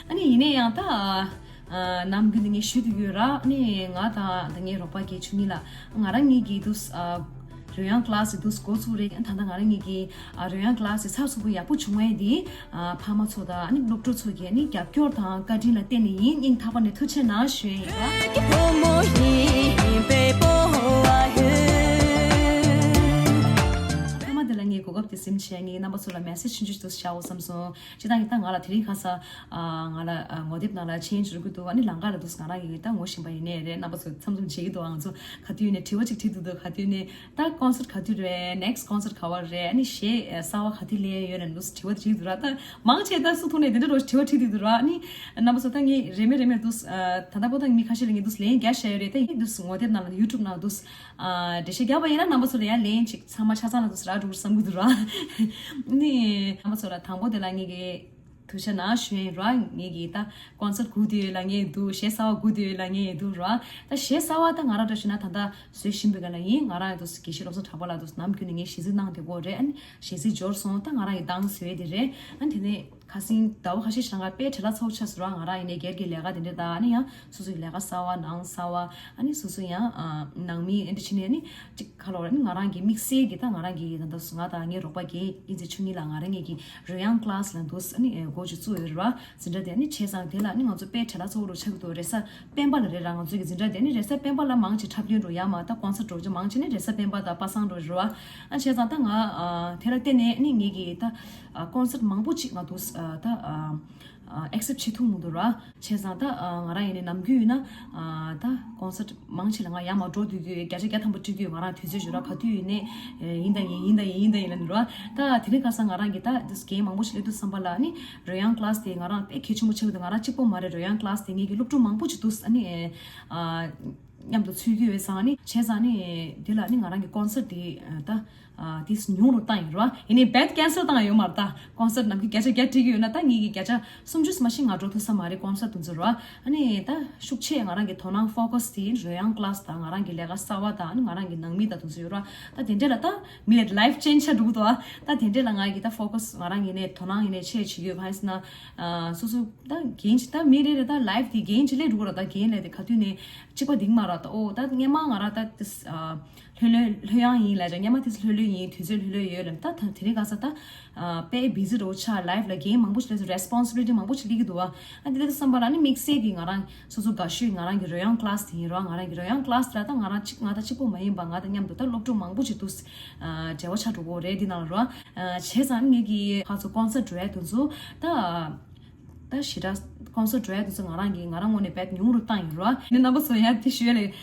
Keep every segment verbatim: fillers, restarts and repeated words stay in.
ཨ་ནི་ཡིན་ནའི་ཡང་ད་ཨ་ནམ་རྒྱུན་ནས་ངས་ཞུ་དུ་ཡོད་ར། ཨ་ནི་ང་དང་ད་ངའི་རོགས་པ་གལ་ཆུང་ཉིད་ལ་ང་རང་ཉིད་ཀྱིས་དུས་ཨ་རོལ་དབྱངས་ཀླ་སི་དུས་འགོ་ཚུགས་རེད། ད་ལྟ་ང་རང་ཉིད་ཀྱིས་ཨ་རོལ་དབྱངས་ཀླ་སི་ཚགས་ཚུད་པོ་ཡག་པོ་བྱུང་བ་དེ་ཨ་ཕ་མ་ཚོ་དང་ཨ་ནི་སློབ་ཕྲུག་ཚོ་གི་ཨ་ནི་རྒྱབ་སྐྱོར་དང་བཀའ་དྲིན་ལ་བརྟེན་ནས་ཡིན། སྙིང་ཐག་པ་ནས་ཐུགས་རྗེ་གནང་ཞུ་ཡ་ཡིན་ར། ཕ་མ་དེ་ལ་ངས་གོ་སྐབས་དེ་ཟིན་བྱས་ངས་རྣམ་པ་ཚོ་ལ་མེ་སེ་ཇི་ཆུང་ཆུང་ཞིག་བཞག་འོ་བསམ་སོང་། སྤྱིར་བཏང་གི་ད་ང་ལ་དེ་རིང་ཁ་སང་ང་ལ་ངོ་དེབ་ནང་ལ་ཆེན་འབྱོར་གི་འདུག་ཨ་ནི་ལམ་ཁ་ལ་འདུག་ང་རང་གིས་ད་ངོ་ཤེས་པ་ཡིན་ནའི་རེད། རྣམ་པ་ཚོ་མཚམས་མཚམས་མཇལ་གི་འདུག་ང་ཚོ་ག་དུས་ནས་དྲི་བ་ཅིག་དྲིས་འདུག་འདུག་ག་དུས་ནས་ད་ཀོན་སར་ག་དུས་རེད། ནེག་སི་ཀོན་སར་ག་བར་རེད། ཨ་ནི་གཞས་གསར་བ་ག་དུས་ལེན་ཡོད་ནས་འདུག་དྲི་བ་དྲིས་འདུག་ར། ད་མང་ཆེ་ད་སུ་ཐུག་ནས་དེ་འདྲ་རོ་དྲི་བ་དྲིས་འདུག་ར། ཨ་ནི་རྣམ་པ་ཚོ་ད་ངས་རེ་མེ་རེ་མེ་འདུག་ད་ལྟ་པོ་ད་མི་ཁ་ཤས་ལ་ངས་འདུག་ལན་རྒྱག་བཞག་ཡོད་རེད། ད་ཡིན་འདུག་ངོ་དེབ་ནང་ལ་ཡུ་ཊུབ་ནང་འདུག་འགྲེལ་བཤད་རྒྱག་པ་ཡིན་ན་རྣམ་པ་ཚོ་ལ་ཡང་ལན་ཅིག་ཚང་མ་ཆ་ཚང་ལ་དུ་སི་ར་འགྲོ་བསམ་གི་འདུག་ར། ནི་རྣམ་པ་ཚོ་ལ་དང་པོ་དེ་ལ་ངེད་ཀྱི་ཐུགས་རྗེ་གནང་ཞུ་ཡིན་ར། ངེད་ཀྱི་ད་ཀོན་སར་སྒུག་དུས་ལ་ངེད་འདུག་གཞས་གསར་བ་སྒུག་དུས་ལ་ངེད་འདུག་ར། ད་གཞས་གསར་བ་ད་ང་རང་འདྲ་ཞུ་ན་ད་ལྟ་བཟོས་བཞིན་པའི་ག་ལ་ཡིན། ང་རང་ཡང་དུ་དགེ་བཤེས་བློ་བཟང་གྲགས་པ་ལགས་དུ་ནམ་རྒྱུན་ནས་ངས་གཞས་ཚིག་གནང་བསྡད་ཀྱི་ཡོད་རེད། ཨ་ནི་གཞས་ཚིག་འབྱོར་སོང་། ད་ང་རང་ཡི་འདང་བཟོས་དེ་རེད། ཨ་ནི་དེ་ནས་ཁ་སང་ཟླ་བ་ཁ་ཤས་ཤིག་ནང་ལ་དཔེ་བྲེལ་བ་ཚ་པོ་ཆགས་སོང་ར། ང་རང་ཡིན་ནའི་སྒེར་གྱི་ལས་ཀ་དེ་འདྲ་དང་ཨ་ནི་ཡང་སོ་སོའི་ལས་ཀ་གསར་བ་ནང་གསར་བ་ཨ་ནི་སོ་སོ་ཡང་ཨ་ནང་མི་ཨེ་འདྲ་བྱས་ནས་ཨ་ནི་གཅིག་ཁ་ལོ་ར་ཨ་ནི་ང་རང་གི་དམིགས་བསལ་གྱི་ད་ང་རང་གི་ད་ལྟ་ང་དང་ངའི་རོགས་པ་རྒན་དབྱིན་ཚེ་ཆོས་ཉིད་ལགས་ང་རང་ངེད་ཀྱི་རོལ་དབྱངས་ཀླ་སི་ལ་འདུག་ཨ་ནི་འགོ་ཅིག་བཙུགས་ཡོད་རེད་བ། འཛིན་གྲྭ་དེ་ཨ་ནི་བྱས་ཙང་དེ་ལ་ཨ་ནི་ང་ཚོ་དཔེ་བྲེལ་བ་ཚ་པོ་རུ་ཆགས་ཀྱི་འདུག་རེས་གཟའ་སྤེན་པ་ལ་རེད་ར། ང་ཚོ་གི་འཛིན་གྲྭ་དེ་ཨ་ནི་རེས་གཟའ་སྤེན་པ་ལ་མང་ཆེ་འཁྲབ་སྟོན་འགྲོ་ཡ་མ་ད་ཀོན་སར་འགྲོ་ཆ་མང་ཆེ་ནི་རེས་གཟའ་སྤེན་པ་དང་པ་སངས་འགྲོ་རེད་བ། ཨ་བྱས་ཙང་ད་ང་ཨ་དེ་ལ་བརྟེན་ནས་ཨ་ནི་ངེད་ཀྱི་ད་ཨ་ཀོན་སར་མང་པོ་ཅིག་ང་འདུག་ཨ་ད་ཨ་ཨ་ཨེག་སེབ་བྱེད་ཐུབ་མི་འདུག་ར། བྱས་ཙང་ད་ཨ་ང་རང་ཡིན་ནའི་ནམ་རྒྱུན་ཡིན་ན་ཨ་ད་ཀོན་སར་མང་ཆེ་ལ་ང་ཡར་མར་འགྲོ་སྡོད་རྒྱུ་ཡོད། བརྒྱ་ཆ་བརྒྱ་ཐམ་པ་སྤྲད་རྒྱུ་ཡོད། ང་རང་དུས་ཚོད་ཡོད་ར། ག་དུས་ཡིན་ནའི་ཡིན་དང་ཡིན་ཡིན་དང་ཡིན་ཡིན་དང་ཡིན་ལབ་འདུག་ར། ད་དེ་རིང་ཁ་སང་ང་རང་གི་ད་དེ་རྒན་མང་པོ་ཞིག་སླེབས་དུས་བསམ་པ་ལ་ནི་རོལ་དབྱངས་ཀླ་སི་དེ་ང་རང་དཔེ་གལ་ཆེན་པོ་ཆགས་ཀྱི་འདུག་ང་རང་གཅིག་པོ་མ་རེད། རོལ་དབྱངས་ཀླ་སི་དེ་ངེད་ཀྱི་སློབ་ཕྲུག་མང་པོ་ཅིག་འདུག་ཨ་ནི་ཨ་མཉམ་དུ་འཚོལ་རྒྱུ་ཡོད་ཙང་ནི་བྱས་ཙང་ནི་དེ་ལ་ནི་ང་རང་གི་ཀོན་སར་དེ་ད་ཨ་དེ་ཉུང་རུ་བཏང་ཡོད་ར། ཡིན་ནའི་བེད་ཀེན་སལ་བཏང་ཡོད་མ་རེད། ད་ཀོན་སར་ནམ་རྒྱུན་བརྒྱ་ཆ་བརྒྱ་སྤྲད་ཀྱི་ཡོད་ན་ད་ངེད་ཀྱི་བརྒྱ་ཆ་སུམ་ཅུ་མ་ཤི་ང་འགྲོ་ཐུབ་ས་མ་རེད། ཀོན་སར་དེ་ཚོ་ར། ཨ་ནི་ད་ཤུགས་ཆེ་ང་རང་གི་དོ་སྣང་ཕོ་ཀ་སི་དེ་རོལ་དབྱངས་ཀླ་སི་དང་ང་རང་གི་ལས་ཀ་གསར་བ་དང་ཨ་ནི་ང་རང་གི་ནང་མི་དང་དེ་ཚོ་ཡོད་ར། ད་དེ་འདྲས་ལ་ད་མི་ལ་ལའིཕ་ཅེན་ཇི་ཆགས་འགྲོ་གི་འདུག་ཨ་ད་དེ་འདྲས་ལ་ང་གི་ད་ཕོ་ཀ་སི་ང་རང་ཡིན་ནའི་དོ་སྣང་ཡིན་ནའི་ཆེ་བྱེད་ཀྱི་ཡོད། གང་ཡིན་ཟེར་ན་ཨ་སོ་སོ་ད་རྒན་ཅིག་ད་མི་རེ་རེ་ད་ལའིཕ་དེ་རྒན་ཅིག་སླེབས་འགྲོ་གི་ར། ད་རྒན་ལས་དེ་ག་དུས་ནས་གཅིག་པ་འདིང་མ་ར། ད་ཨོ་ད་སྔན་མ་ང་ར་ད་དེ་ཨ་ལྷོད་ལྷོད་ལྷོད་ཡངས་ཡིན་ལབ་ཀྱང་སྔན་མ་དེ་ཚོ་ལྷོད་ལྷོད་ཡིན། དུས་ཚོད་ལྷོད་ལྷོད་ཡོད་ལབ། ད་ད་དེ་རིང་ཁ་སང་ད་ཨ་དཔེ་བི་ཟི་རུ་ཆགས། ལའིཕ་ལ་རྒན་མང་པོ་ཞིག་སླེབས་སོང་། རེ་སི་པོན་སི་བི་ལི་ཊི་མང་པོ་ཞིག་སླེབས་ཀྱི་འདུག་བ། ཨ་དེ་དེ་བསམ་པ་ལ་ནི་དམིགས་བསལ་གྱི་ང་རང་སོ་སོ་དགའ་ཤོས་ང་རང་གི་རོལ་དབྱངས་ཀླ་སི་དེ་ཡིན་ར། ང་རང་གི་རོལ་དབྱངས་ཀླ་སི་ལ་ད་ང་རང་གཅིག་ང་ད་གཅིག་པོ་མ་ཡིན་པ་ང་དང་མཉམ་དུ་ད་སློབ་ཕྲུག་མང་པོ་ཞིག་འདུག་ཨ་འབྲེལ་བ་ཆགས་འགྲོ་གི་རེད་འདི་ནང་ལ་ར། ཨ་བྱས་ཙང་ངེད་ཀྱི་ཕར་ཚུར་ཀོན་སར་འགྲོ་ཡ་དེ་ཚོ་ད། ད་ཞེ་དྲག་ཀོན་སར་འགྲོ་ཡ་དེ་ཚོ་ང་རང་གིས་ང་རང་ངོས་ནས་བེད་ཉུང་རུ་བཏང་ཡོད་ར། ནི་རྣམ་པ་ཚོ་ཡང་དེ་ཞུ་ཡ་ལས་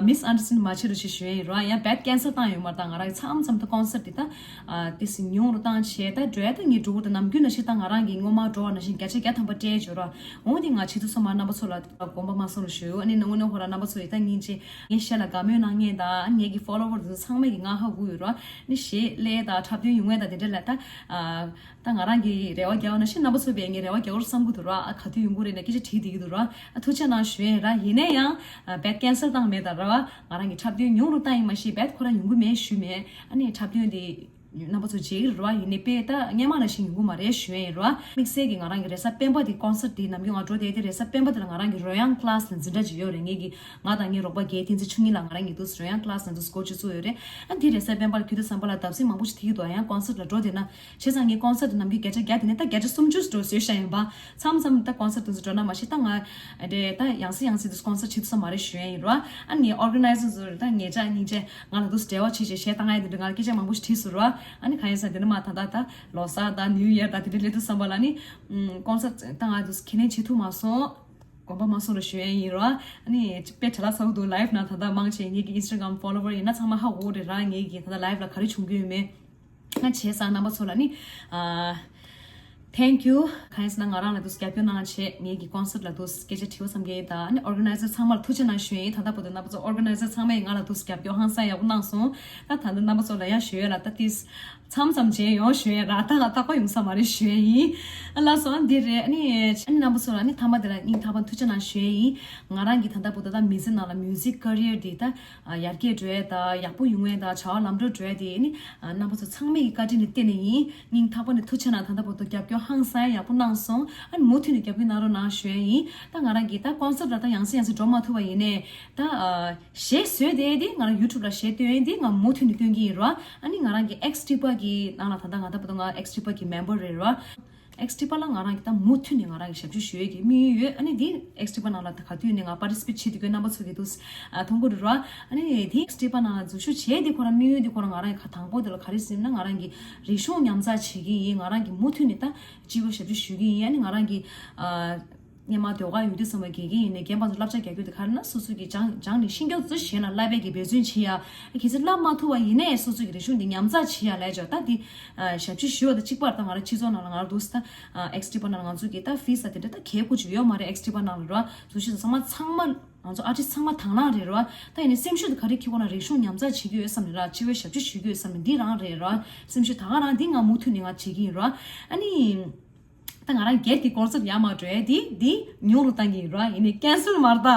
མིས་ཨན་ཌར་སི་ཊེན་མ་བྱེད་རོགས་ཞེས་ཞུ་ཡ་ཡིན་ར། ཡང་བེད་ཀེན་སལ་བཏང་ཡོད་མ་རེད། ད་ང་རང་གིས་མཚམས་མཚམས་ད་ཀོན་སར་དེ་ད་ཨ་དེ་སི་ཉུང་རུ་བཏང་བྱས་ད་འགྲོ་ཡ་ད་ངས་འགྲོ་གི་འདུག་ནམ་རྒྱུན་ནང་བཞིན་ད་ང་རང་གིས་སྔོན་མ་འགྲོ་བ་ནང་བཞིན་བརྒྱ་ཆ་བརྒྱ་ཐམ་པ་སྤྲད་ཡོད་ར། འོ་དེ་ང་བྱེད་ཐུབ་སོང་མ་རྣམ་པ་ཚོ་ལ་དགོངས་པ་མ་ཚོམ་རོགས་ཞུ། ཨ་ནི་དངོས་གནས་ཧོ་ར་རྣམ་པ་ཚོ་ཡིས་ད་སྙིང་རྗེ་ངའི་གཞས་ལ་དགའ་མོས་གནང་མཁན་དང་ངེད་ཀྱི་ཕོ་ལོ་ཝར་དེ་ཚོ་ཚང་མ་གིས་ང་ཧ་གོ་ཡོད་ར། ནི་གཞས་ལས་དང་འཁྲབ་སྟོན་ཡོང་མཁན་དང་དེ་འདྲ་ལ་ད་ཨ། ད་ང་རང་གིས་རེ་བ་རྒྱག་པ་ནང་བཞིན་རྣམ་པ་ཚོས་པས་ངས་རེ་བ་རྒྱག་རོགས་བསམ་གྱི་འདུག་ར། ཨ་ག་དུས་ཡོང་གི་རེད་ན་སྐད་ཆ་དྲིས་བསྡད་ཀྱི་འདུག་ར། ཨ་ཐུགས་རྗེ་གནང་ཞུ་ཡས་ར། ཡིན་ན་ཡང་ཨ་བེད་ཀེན་སལ་བཏང་མེད་ད་ར་བ། ང་རང་གིས་འཁྲབ་སྟོན་ཉུང་རུ་བཏང་ཡིན་མ་གཞི་བེད་ཁོ་རང་ཡོང་གི་མེད་ཞུས་མེད། ཨ་ནི་འཁྲབ་སྟོན་དེ་རྣམ་པ་ཚོ་མཇལ་གྱི་རེད་བ། ཡིན་ནའི་དཔེ་ད་སྔན་མ་ནང་བཞིན་ཡོང་གི་མ་རེད་ཞུ་ཡས་ཡིན་ར། དམིགས་བསལ་གྱིས་ང་རང་གི་རེས་གཟའ་སྤེན་པ་དེ་ཀོན་སར་དེ་ནམ་རྒྱུན་ང་འགྲོ་བསྡད་དེ་རེས་གཟའ་སྤེན་པ་དེ་ལ་ང་རང་གི་རོལ་དབྱངས་ཀླ་སི་ལ་འཛིན་གྲྭ་ཅིག་ཡོད་རེད། ངེད་ཀྱི་ང་དང་ངའི་རོགས་པ་རྒན་བསྟན་འཛིན་ཆོས་ཉིད་ལགས་ང་རང་གི་དུས་རོལ་དབྱངས་ཀླ་སི་ལ་འདུག་སྐོར་ཅིག་བཙུགས་ཡོད་རེད། ཨ་འདི་རེས་གཟའ་སྤེན་པ་ལ་དུས་དང་བསམ་པ་ལ་བརྡབ་གསིག་མང་པོ་ཞིག་ཐེབས་ཀྱི་འདུག་ཡང་ཀོན་སར་ལ་འགྲོ་བསྡད་ན། བྱས་ཙང་ངས་ཀོན་སར་དེ་ནམ་རྒྱུན་བརྒྱ་ཆ་བརྒྱ་དེ་ནས་ད་བརྒྱ་ཆ་སུམ་ཅུ་འགྲོ་བཟོས་བཞག་ཡིན་པ། མཚམས་མཚམས་ད་ཀོན་སར་དེ་ཚོ་འགྲོ་ན་མ་གཞི་ད་ང་ཨ་འདྲས་ད་ཡང་སེ་ཡང་སེ་དུ་ཀོན་སར་བྱེད་ཐུབ་ས་མ་རེད་ཞུ་ཡ་ཡིན་རོ། ཨ་ནི་ཨོར་ག་ནའི་ཛར་ཚོ་ད་ངེད་ཅག་སྙིང་རྗེ་ང་ལ་དུ་འབྲེལ་བ་བྱེད་བྱེད་གཞས་བཏང་ཡ་དེ་འདྲ་ང་ལ་སྐད་ཆ་མང་པོ་ཞིག་དྲིས་སོང་རོ། ཨ་ནི་གང་ཡིན་ཟེར་དེ་ནི་མ་ད་ད་ད་ལོ་གསར་ད་ནིའུ་ཡར་ད་དེ་འདྲ་སླེབས་དུས་བསམ་པ་ལ་ནི་ཀོན་སར་ད་ང་དུ་ཁས་ལེན་བྱེད་ཐུབ་མ་སོང་། དགོངས་པ་མ་ཚོམ་རོགས་ཞུ་ཡ་ཡིན་རོ། ཨ་ནི་དཔེ་བྲེལ་བ་ཚ་པོ་འདུག་ལའིབ་ནང་ད་ལྟ་མང་ཆེ་ངེད་ཀྱི་ཨིན་སི་ཊ་གྷ་རམ་ཕོ་ལོ་ཝར་ཡིན་ན་ཚང་མ་ཧ་གོ་རེད་ར། ངེད་ཀྱི་ད་ལྟ་ལའིབ་ལ་ག་རེ་བྱུང་གི་ཡོད་མེད། ང་བྱས་ཙང་རྣམ་པ་ཚོ་ལ་ནི། ཨ། Thank you། གང་ཡིན་ཟེར་ན་ང་རང་ལ་དུ་རྒྱབ་སྐྱོར་གནང་བྱས་ངེད་ཀྱི་ཀོན་སར་ལ་དུ་སྐད་ཆ་དྲི་བ་བསམ་གྱི་ཡིན། ད་ཨ་ནི་ཨོར་ག་ནའི་ཛར་ཚང་མ་ལ་ཐུགས་རྗེ་གནང་ཞུ་ཡ་ཡིན། ད་ལྟ་བར་དུ་རྣམ་པ་ཚོ་ཨོར་ག་ནའི་ཛར་ཚང་མས་ང་ལ་དུ་རྒྱབ་སྐྱོར་ཧང་སང་ཡག་པོ་གནང་སོང་། ད་ད་ལྟ་རྣམ་པ་ཚོ་ལ་ཡང་ཞུ་ཡ་ལ་ད་ཏིས། མཚམས་མཚམས་མཇལ་ཡོང་ཞུ་ཡས་ར། ད་ང་རྟག་པར་ཡོང་ས་མ་རེད་ཞུ་ཡས་ཡིན། ཨ་ལགས་སོ། ཨ་འདི་རེད། ཨ་ནི་ཨ་ནི་རྣམ་པ་ཚོ་ལ་ཨ་ནི་མཐའ་མ་དེ་ལ་སྙིང་ཐག་པ་ཐུགས་རྗེ་གནང་ཞུ་ཡས་ཡིན། ང་རང་གི་ད་ལྟ་བར་དུ་ད་མི་ཚེ་ནང་ལ་music career་འདི་ད་ཡར་རྒྱས་འགྲོ་ཡས་ད་ཡག་པོ་ཡོང་ཡས་ད་བྱ་བ་ལམ་འགྲོ་འགྲོ་ཡས་དེ་ཨ་ནི་རྣམ་པ་ཚོ་ཚང་མས་ཀྱི་བཀའ་དྲིན་ལ་བརྟེན་ནས་ཡིན། སྙིང་ཐག་པ་ནས་ཐུགས་རྗེ་གནང་། ད་ལྟ་བར་དུ་རྒྱབ་སྐྱོར་ཧང་སང་ཡག་པོ་གནང་སོང་། ཨ་ནི་མུ་མཐུད་ནས་རྒྱབ་སྐྱོར་གནང་རོགས་གནང་ཞུ་ཡས་ཡིན། ད་ང་རང་གི་ད་concert་ལ་ད་ཡང་སེ་ཡང་སེ་འགྲོ་མ་ཐུབ་པ་ཡིན་ནའི་ད་གཞས་བཟོས་དེ་དེ་ང་རང་YouTube་ལ་གཞས་བཏོན་དེ་ང་མུ་མཐུད་ནས་བཏོན་གྱི་ཡིན་རོ། ཨ་ནི་ང་རང་གི་ཨེགས་ཊི་པ་གི་ནང་ལ་ད་ལྟ་ང་ད་བར་དུ་ང་ཨེགས་ཊི་པ་གི་མེམ་བར་རེད་རོ། ཨེགས་ཊི་པ་ལ་ང་རང་གི་ད་མུ་མཐུད་ནས་ང་རང་གི་ཞབས་ཕྱི་ཞུ་ཡས་ཀྱི་དམིགས་ཡུལ་ཡོད། ཨ་ནི་དེ་ཨེགས་ཊི་པ་ནང་ལ་ད་ག་དུས་ནས་ང་participate་བྱེད་དུས་ཀྱི་རྣམ་པ་ཚོ་གི་འདུག་ཨ་མཐོང་གི་རེད་རོ། ཨ་ནི་དེ་ཨེགས་ཊི་པ་ནང་ལ་འཛུལ་ཞུགས་བྱས་དེ་ཁོ་རང་དམིགས་ཡུལ་དེ་ཁོ་རང་ང་རང་གི་ཁ་དང་པོ་དེ་ལ་ག་རེ་ཟེར་ན་ང་རང་གི་རིག་གཞུང་ཉམས་ཚགས་བྱེད་ཀྱི་ཡིན། ང་རང་གི་མུ་མཐུད་ནས་ད་སྤྱི་བོ་ཞབས་ཕྱི་ཞུ་གི་ཡིན། ཨ་ནི་ང་རང་གི་ཨ། སྔོན་མ་ཟློས་གར་ཡོད་དུས་ཙམ་པ་དགེ་རྒན་ཡིན་ནའི་རྒན་པ་ཚོ་བསླབ་བྱ་རྒྱག་རྒྱུ་དེ་ག་རེ་ན་སོ་སོ་གི་སྦྱང་སྦྱངས་ནས་ཤེས་རྒྱུ་ཚོ་གཞན་ལ་བསླབ་པའི་གི་འབད་བརྩོན་བྱེད་ཡ། གལ་སྲིད་བསླབ་མ་ཐུབ་པ་ཡིན་ནའི་སོ་སོ་གི་རིག་གཞུང་འདི་ཉམས་ཚགས་བྱེད་ཡ་ལས་ཆོག་ད་འདི་ཞབས་ཕྱི་ཞུ་བ་དང་གཅིག་པར་ད་ང་རང་སྤྱི་ཚོགས་ནང་ལ་ང་རང་འདུག་ད་ཨེགས་ཊི་པ་ནང་ལ་ང་ཚོ་གི་ད་ཕི་ས་དེ་འདྲ་ད་གལ་ཁུ་ཅིག་ཡོད་མ་རེད། ཨེགས་ཊི་པ་ནང་ལ་རོ་འཛུལ་ཞུགས་ཚང་མ་ཚང་མ་ང་ཚོ་ཨར་ཊིསི་ཚང་མ་དང་བླངས་རེད་རོ། ད་ཡིན་ནའི་སེམས་ཤུགས་དེ་ག་རེ་ཁྱེར་དགོས་ན་རིག་གཞུང་ཉམས་ཚགས་བྱེད་རྒྱུ་ཡོད་བསམ་ནས་ར་སྤྱི་བོའི་ཞབས་ཕྱི་ཞུ་རྒྱུ་ཡོད་བསམ་ནས་འདི་རང་རེད་རོ། སེམས་ཤུགས་ད་ག་རང་འདི་ང་མུ་མཐུད་ནས་ང་བྱེད་ཀྱི་ཡིན་རོ། ཨ་ནི། ད་ང་རང་སྒེར་གྱི་ཀོན་སར་ཡར་མར་འགྲོ་ཡས་འདི་འདི་ཉུང་རུ་བཏང་གི་ཡིན་རོ། ཡིན་ནའི་ཀན་སལ་མ་རེད་ད།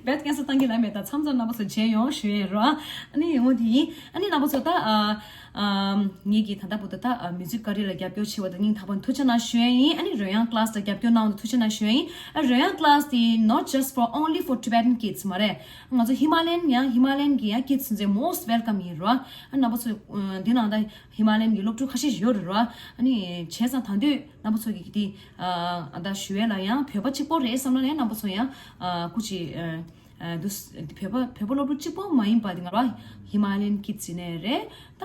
བེད་ཀན་སལ་བཏང་གི་ལབ་མེད་ད། མཚམས་མཚམས་རྣམ་པ་ཚོ་མཇལ་ཡོང་ཞུ་ཡས་རོ། ཨ་ནི་འོ་དེ་ཡིན། ཨ་ནི་རྣམ་པ་ཚོ་ད་ཨ་ཨ་ངེད་ཀྱི་ད་ལྟ་བར་དུ་ད་ཨ་མིའུ་ཛིག་ཀ་རི་ལ་རྒྱབ་སྐྱོར་བྱས་པ་དང་སྙིང་ཐག་པ་ནས་ཐུགས་རྗེ་གནང་ཞུ་ཡས་ཡིན། ཨ་ནི་རོལ་དབྱངས་ཀླ་སི་ལ་རྒྱབ་སྐྱོར་གནང་བ་དང་ཐུགས་རྗེ་གནང་ཞུ་ཡས་ཡིན། ཨ་རོལ་དབྱངས་ཀླ་སི་དེ་not just for only for Tibetan kids་མ་རེད། ང་ཚོ་ཧི་མ་ལ་ཡན་ཡང་ཧི་མ་ལ་ཡན་གྱི་ཡང་kids་ཚོ་most welcome་ཡིན་རོ། ཨ་རྣམ་པ་ཚོ་འདི་ནང་ད་ཧི་མ་ལ་ཡན་གྱི་སློབ་ཕྲུག་ཁ་ཤས་ཤིག་ཡོད་རེད་རོ། ཨ་ནི་བྱས་ཙང་ད་དུང་རྣམ་པ་ཚོ་གི་དེ་ཨ་ད་ཞུ་ཡས་ལ་ཡང་བོད་པ་གཅིག་པོ་རེད་བསམ་ན་ཡང་རྣམ་པ་ཚོ་ཡང་ཨ་སྐུ་མཁྱེན། ཨ་འདུག་བོད་པ་བོད་པ་སློབ་ཕྲུག་གཅིག་པོ་མ་ཡིན་པ་དེ་ང་རང་ཧི་མ་ལ་ཡན་ཁིཌ་ཡིན་ནའི་རེད། ད་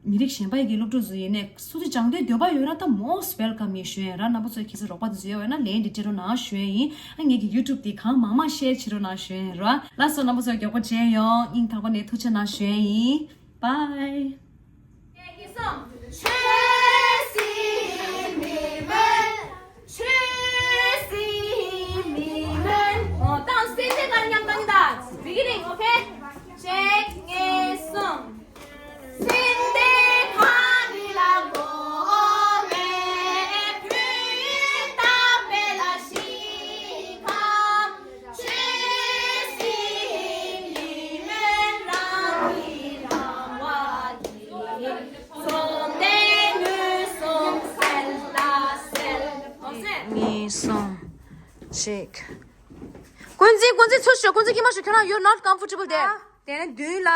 མི་རིགས་གཞན་པ་ཡི་གི་སློབ་ཕྲུག་ཚོ་ཡིན་ནའི་སུ་དེ་སྦྱང་འདོད་འདོད་པ་ཡོད་ན་ད་most welcome་ཡིན་ཞུ་ཡིན་ར། རྣམ་པ་ཚོས་གལ་སྲིད་རོགས་པ་དེ་ཚོ་ཡོད་ན་ལན་དེ་སྤྲད་རོགས་གནང་ཞུ་ཡིན། ཨ་ངེད་ཀྱི་YouTube་དེ་གང་མང་མང་ཤེར་བྱེད་རོགས་གནང་ཞུ་ཡིན་ར། ལགས་སོ་རྣམ་པ་ཚོ་མགྱོགས་པོ་མཇལ་ཡོང་། སྙིང་ཐག་པ་ནས་ཐུགས་རྗེ་གནང་ཞུ་ཡིན། Bye། Beginning, okay? Check, ངན་སོང་། ངན་སོང་། Check། ཀུན་གཟིགས། ཀུན་གཟིགས་ཚུར་ཤོག་ཀུན་གཟིགས་ཀྱིས་མ་ཤོག་ཁྱོད་རང་you're not comfortable there། དེ་ནས་མདུན་ལ།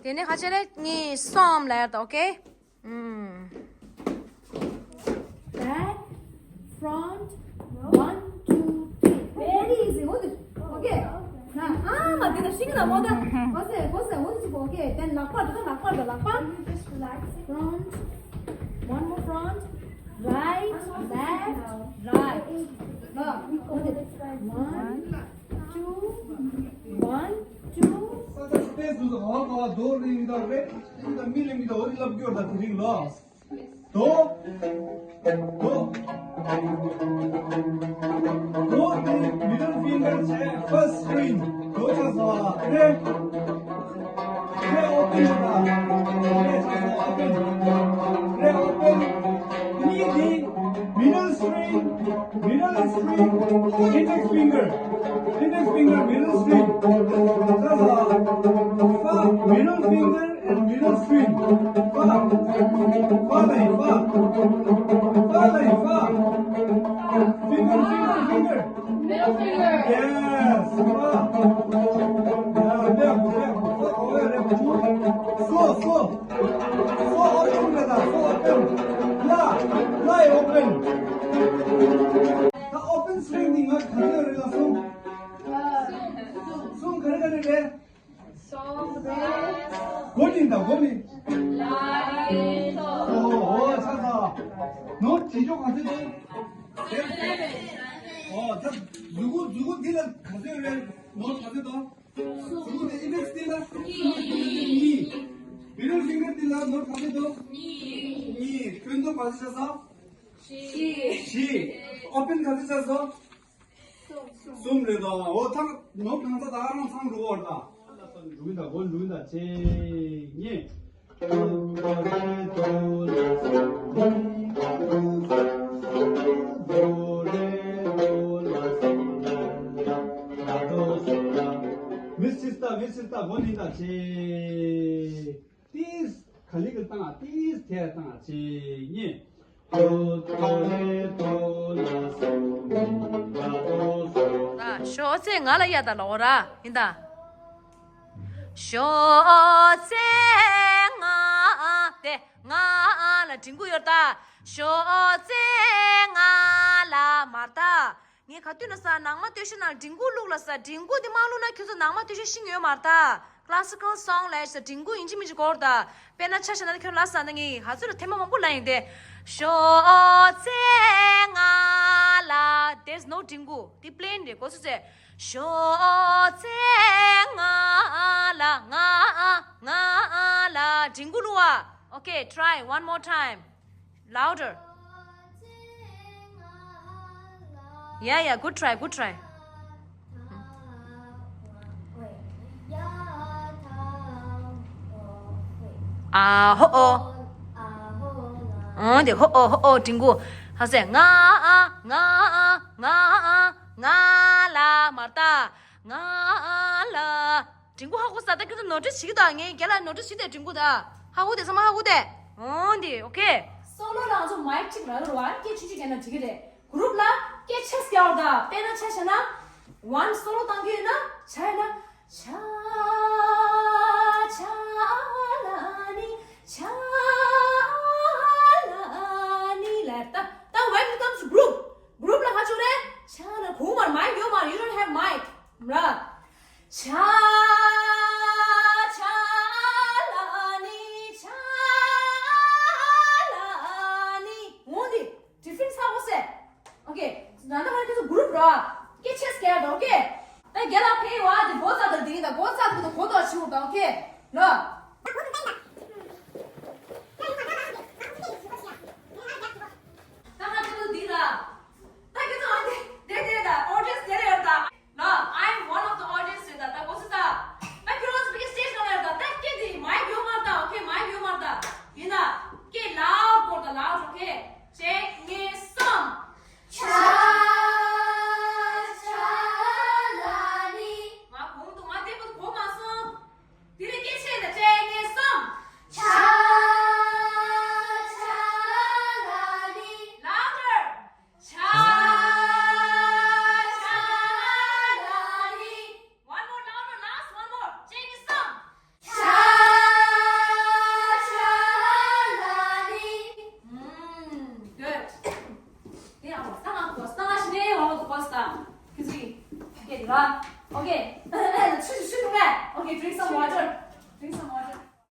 དེ་ནས་ཁ་ཆེ་རེ་ངན་སོང་ལ་ཡར་དང་okay། Back, front, one, two, three. Very easy. Okay. ན་ཨ་མ་དེ་ན་ཤིང་ན་མོ་ད། གོ་སེ་གོ་སེ་འོ་དེ་ཅིག okay. Then ལག་པ་དེ་ལག་པ་དེ་ལག་པ། Front, one more front, right, left, right. ལ་འོ་དེ་one, two, one, two. ས་ཆ་སྤེས་སུ་ཧ་ག་བ་རྡོ་རིང་གི་དང་རེད། རིང་དང་མི་རིང་གི་དང་འོ་དེ་ལབ་སྐྱོར་དང་དེ་རིང་ལ། དོ། དོ། དོ་དེ་middle finger་བྱས་first string། དོ་ཆ་ས་རེ། རེ་open་ཡོད་ད། རེ་ཆ་ས་open། རེ་open། གཉིས་དེ་middle string། Middle string, index finger, index finger, middle string. That's a fa, middle finger and middle string. Fa, fa, fa, fa. Finger, finger, finger. Middle finger. Yes, fa. Yeah, left, left. Fa, over, left. So, so. So open ད། So open. ལ། ལ་open། ད་open string་འདི་ང་ག་ཚོད་རེད་ལ་གསུམ། གསུམ་ག་རེ་ག་རེ་རེད། གོ་ལིན་ད་གོ་ལིན། ཨོ་ཨོ་ཆ་ཚ། ནོར་བྱེད་ཕྱོགས་ག་ཚོད་འདུག་ཨོ་ད་མཛུ་གུ་མཛུ་གུ་འདི་ལ་ག་ཚོད་རེད། ནོར་ག་ཚོད་འདུག་གཟུགས་དེ་index་དེ་ལ་གཉིས། middle finger་དེ་ལ་ནོར་ག་ཚོད་འདུག་གཉིས། ཁྱོད་ཚོ་ག་ཚོད་ཆགས་སོང་། བཞི། བཞི། open་ག་ཚོད་ཆགས་སོང་། གསུམ་རེད་ད། འོ་ད་ནོར་གང་ཚ་ད་རང་ཚང་འགྲོ་བར་ད། འགྲོ་གི་ད་གོ་འགྲོ་གི་ད་ཆེ་ངེས། མི་སྲིད་ལྟ་མི་སྲིད་ལྟ་མགོ་ནི་ལྟ་ཆེ། ཏིས་ག་ལི་གི་བཏང་ང་ཏིས་དེ་བཏང་ང་ཆེ་ཉེ། ཞོགས་ཚེ་ང་ལ་ཡ་ད་ལོ་ར་ཡིན་ད། ཞོགས་ཚེ་ང་དེ་ང་ལ་འབྲིང་པོ་ཡོད་ད། ཞོགས་ཚེ་ང་ལ་མར་ད། ངས་ག་དུས་ན་ས་ནང་མ་སྟོད་ཤ་ནང་ལ་འབྲིང་པོ་བླུགས་ལ་ས། འབྲིང་པོ་འདི་མ་བླུགས་ན་ཁྱོད་ཚོ་ནང་མ་སྟོད་ཤ་ཤིང་ཡོད་མ་རེད་ད། Classical song ལ་ས་འབྲིང་པོ་ཡིན་གཅིག་མིན་གཅིག་གོ་རེད་ད། དཔེར་ན་ཆ་བཞག་ན་ཁྱོད་ལ་ས་ན་ངས་ཧ་ཚུར་ཐེངས་མ་མང་པོ་ལ་ཡིན་ཏེ། ཞོགས་ཚེ་ང་ལ། There's no འབྲིང་པོ། འདི་plain རེད་གོ་སོང་ཚེ། ཞོགས་ཚེ་ང་ལ་ང་ང་ལ་འབྲིང་པོ་བླུགས་ཨ། Okay, try one more time. Louder. Yeah, yeah, good try, good try. ཨ་ཧོ་ཨོ། འོ་དེ་ཧོ་ཨོ་ཧོ་ཨོ་འབྲིང་པོ། ཧ་སེ་ང་ཨ་ང་ཨ་ང་ཨ་ང་ལ་མར་ལྟ། ང་ལ། འབྲིང་པོ་ཧ་གོ་ས། ད་ཁྱོད་ཚོ་ནོར་འཁྲུལ་བྱེད་ཀྱི་འདུག་ངས་རྒན་ལགས་ནོར་འཁྲུལ་བྱེད་དེ་འབྲིང་པོ་ད། ཧ་གོ་དེ་ཚང་མ་ཧ་གོ་དེ། འོ་འདི་ཨོ་ཁེ། སོ་ལོ་ལ་ང་ཚོ་མའིག་གཅིག་རག་གི་རེད་བ། སྐད་ཆུང་ཆུང་བརྒྱབ་ན་འགྲིག་གི་རེད། གུ་རུབ་ལ་སྐད་ཆེ་རྒྱག་དགོས་ད། དཔེར་ན་ཆ་བཞག་ན། ཝན་སོ་ལོ་བཏང་གི་ཡོད་ན་ཆ་ཡོད་ན། ཆ་ཆ་ལ་ནི་ཆ་ལ་ནི་ལ་ད། ད་when it comes to group, group ལ་ཧ་ཆོ་རེད། ཆ་ལ་གོང་མར་མའིག་ཡོད་མ་རེད། You don't have mic ར། ཆ་ཆ་ལ་ནི་ཆ་ལ་ནི། འོ་འདི་difference ཧ་གོ་སེ། Okay, ད་ལྟ་ཧ་ཁྱེད་ཚོ་གུ་རུབ་ར། སྐད་ཆེ་རྒྱག་དགོས། Okay, ད་རྒན་ལགས་ཕེབས་བ་དེ་སྒོ་རྩ་དང་དེ་ཡིན་ད། སྒོ་རྩ་དེ་གོ་ད་གོ་ད་ཆུ་ད། Okay ར།